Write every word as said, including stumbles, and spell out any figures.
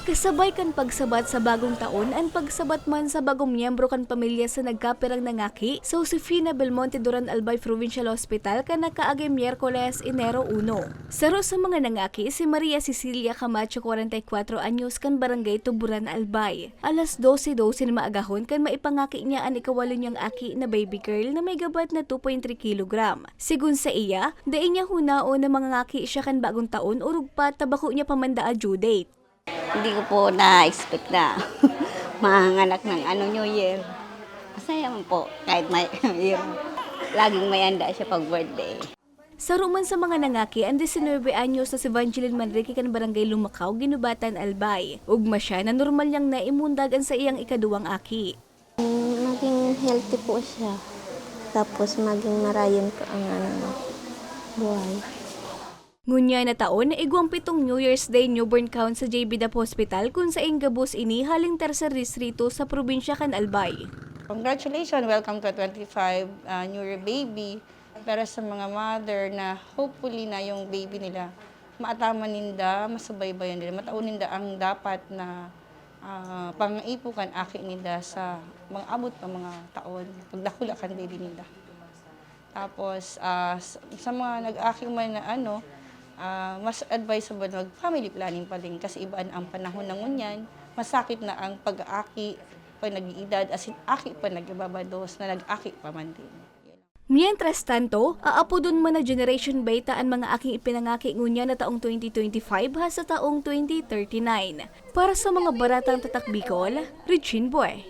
Kasabay kan pagsabat sa bagong taon an pagsabat man sa bagong miyembro kan pamilya sa nagkapirang nangaki sa Josefina Belmonte Duran Albay Provincial Hospital kan nakaaging Miyerkules, Enero uno. Saro sa mga nangaki si Maria Cecilia Camacho, kwarenta y kwatro anyos, kan Barangay Tuburan, Albay. Alas dose dose na maagahon kan maipangaki niya an ikawalo niyang aki na baby girl na may gabat na two point three kilogram. Sigon saiya, dai niya hunaon na mangangaki siya kan bagong taon orog pa ta bako niya pa man daa due date. Hindi ko po na-expect na manganganak ng ano, New Year. Masaya man po kahit may New Year. Laging may handa siya pag birthday. Saro man sa mga nangaki an disinuybe anyos na si Vangeline Manrique kan Barangay Lumacao, Guinobatan, Albay. Ugma siya na normal niyang naimundag an saiyang ikaduwang aki. Maging healthy po siya. Tapos maging marayon po ang ano, buhay. Ngunyan na taon, igwang pitong New Year's Day newborn count sa J B Dap Hospital, kun saing gabos ini haling tercer distrito sa probinsya kan Albay. Congratulations! Welcome to twenty-five uh, New Year baby. Pero sa mga mother na hopefully na yung baby nila, maataman ninda, masubaybayan nila, matao ninda ang dapat na uh, pangaipo kan aki ninda sa mga abot pa mga taon, pagdakula kan baby ninda. Tapos uh, sa mga nag-aki man na ano, uh, mas advisable mag family planning pa din kasi iba ang panahon na ngunyan, masakit na ang pag-aaki pag nag-iidad, asin aki pa nag-ibabados na nag-aki pa man din. Mientras tanto, aapodon man na Generation Beta an mga aking ipinangaki ngunyan na taong twenty twenty-five ha sa taong twenty thirty-nine. Para sa mga baratang tatak Bicol, Regine Boy.